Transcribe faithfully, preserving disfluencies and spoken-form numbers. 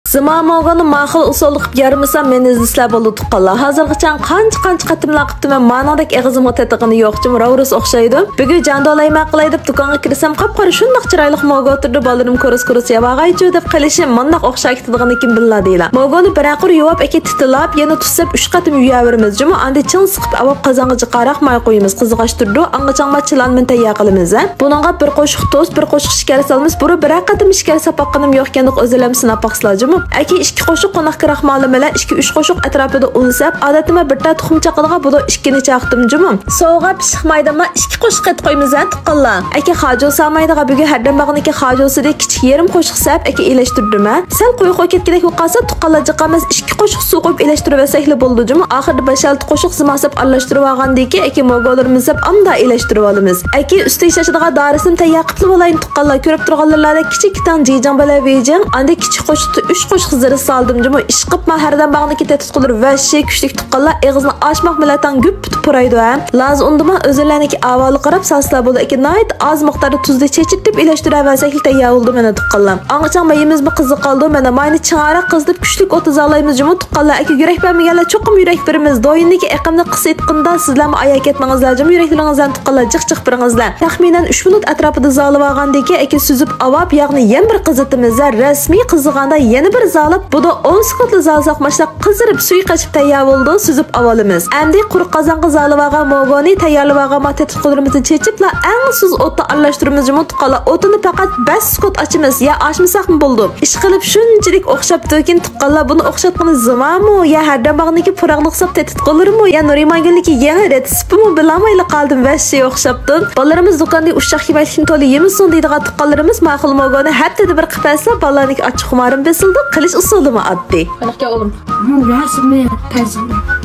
زىما موگونى ماخىل ئۇسۇلدا قىلىپ يارىمىسا مېنى ئىزدىسىلەر بولىدۇ تۇغقانلار. ھازىرغىچە قانچە قانچە قېتىملار قىپتىمەن، مانىڭدەك ئېغىزىمغا تېتىغىنى يوق جۇمۇ، راۋرۇس ئوخشايدۇ. بۈگۈن جاندولايما قىلاي دەپ دۇكانغا كىرسەم، قاپقارا شۇنداق چىرايلىق موگو ئولتۇردى، بالىلىرىم كۇرۇس كۇرۇس يەۋاغايچۇ دەپ قېلىشىم مانداق ئوخشاپ كېتىدىغىنىكىن بىللا دەيلا. موگونى بىرەر قۇر يۇۋاپ ئەكە تىتىلاپ، يەنە تۇتساپ ئۈچ قېتىم يۇياۋېرىمىز جۇمۇ، ئاندىن چىڭ سىقىپ ئاۋاپ قازانغا جىقاراق ماي قۇيىمىز، قىزىغاچتۇرىدۇ، ئاڭغىچاڭ ماچىلانمىنى تەييار قىلىمىز ھە. بۇنىڭغا بىر قوشۇق تۇز، بىر قوشۇق شېكەر سالىمىز، بۇرۇن بىرەر قېتىم شېكەر ساپ باققىنىم يوق ئىكەن، ئۆزلىرىم سىناپ باقسىلا جۇمۇ. ئەكە ئىككى قوشۇق قوناق كراخمالى بىلەن ئىككى ئۈچ قوشۇق ئەتراپىدا ئۇن سەپ، ئادەتتە مەن بىر تال تۇخۇم چاقىلىغا بۇدا ئىككىنى چاقتىم جۇمۇ. سوغا پىششىق مايدىنما ئىككى قوشۇق قېتىپ قويىمىز ھە تۇغقانلار. ئەكە خاجۇ سامايدىغا بۈگۈن ھەردەم باغنىكى خاجۇسىدەك كىچىك يېرىم قوشۇق سەپ ئەكە ئېلەشتۈردۈم ھە. سەل قويۇق بولۇپ كەتكۈدەك بولۇپ قالسا تۇغقانلار جىقا ئەمەس ئىككى قوشۇق سۇ قويۇپ ئېلەشتۈرۈۋەتسەكلا بولىدۇ جۇمۇ. ئاخىرىدا بەش-ئالتە قوشۇق زىما سەپ ئارىلاشتۇرۇۋالغاندىن كېيىن ئەكە موگولىرىمىز سەپ ئامدا ئېلەشتۈرۈۋالىمىز. ئەكە ئۈستىگە چاچىدىغان دارىسىنى تەييار قىپلا بولايلى تۇغقانلار. كۆرۈپ تۇرغانلىرىڭلاردەك كىچىك كىتاڭ جىجىڭ بىلەن ۋېيجىڭ، ئاندىن كىچىك قوشۇقتا ئۈچ قوشۇق زىرە سالدىم جۇمۇ. ئىشقىپما ھەردەم باغنىكى تېتىتقۇلىرى ۋەھشىي كۈچلۈك تۇغقانلار، ئېغىزنى ئاچماق بىلەن تەڭ گۈپپىتى پۇرايدۇ ھە. لازا ئۇندىما ئۆزلىرىنىڭكى ئەھۋالىغا قاراپ سالسىلا بولىدۇ. ئەكە ناھايىتى ئاز مىقداردا تۇزنى چېچىتىپ ئېلەشتۈرۈۋەرسەكلا تەييار بولىدۇ مانا تۇغقانلار. ئاڭغىچاڭ مېيىمىزمۇ قىزىپ قالدى. مانا ماينى چىڭراق قىزىتىپ كۈچلۈك ئوتتا زالايمىز جۇمۇ تۇغقانلار. ئەكە يۈرەك بەرمىگەنلەر چوقۇم يۈرەك بېرىمىز. دويىنىدىكى ئېقىمنى قىسىتقىنىدا سىزلەرمۇ ئايان كەتمەڭلار جۇمۇ يۈرەكلىرىڭىزدىن تۇغقانلار، جىق جىق بېرىڭلار. تەخمىنەن ئۈچ مىنۇت ئەتراپىدا زالىۋالغاندىن كېيىن ئەكە سۈزۈپ ئاۋاپ ياغنى يەنە بىر قىزىتىمىز ھە. رەسمىي قىزىغاندا يەنە بىر زالاپ، بۇدا ئون سېكۇنتلا زالىساق ماشۇنداق قىزىرىپ سۈيى قېچىپ تەييار بولىدۇ، سۈزۈپ ئاۋالىمىز. ئەمدى قۇرۇق قازانغا زالىۋالغان موگونى تەييارلىۋالغان ما تېتىتقۇلىرىمىزنى چېچىپلا ئەڭ سۇس ئوتتا ئارىلاشتۇرىمىز جۇمۇ تۇغقانلار. ئوتىنى پەقەت بەش سېكۇنت ئاچىمىز يا ئاچمىساقمۇ بولىدۇ. ئىشقىلىپ شۇنچىلىك ئوخشاپتۇكىن تۇغقانلار، بۇنى ئوخشاتقىنى زىمامۇ يا ھەردەم باغنىكى پۇراقلىق ساپ تېتىتقۇلىرىمۇ يا نۇرىمانگۈلنىكى يېڭى رېتسېپىمۇ بىلالمايلا قالدىم، ۋەھشىي ئوخشاپتۇ. بالىلىرىمىز دۇكاندىن ئۇششاق يېمەكلىكنى تولا يېمىسۇن دەيدىغان تۇغقانلىرىمىز ماقۇل موگونى ھەپتىدە بىر قىلىپ بەرسىلا بالىلارنىڭكى ئاچچىق خۇمارىمۇ بېسىلىدۇ، قىلىش ئۇسۇلىمۇ ئاددىي. قانداق ئۇكام ئوغلۇم؟ رەسمىي تەرجىمە.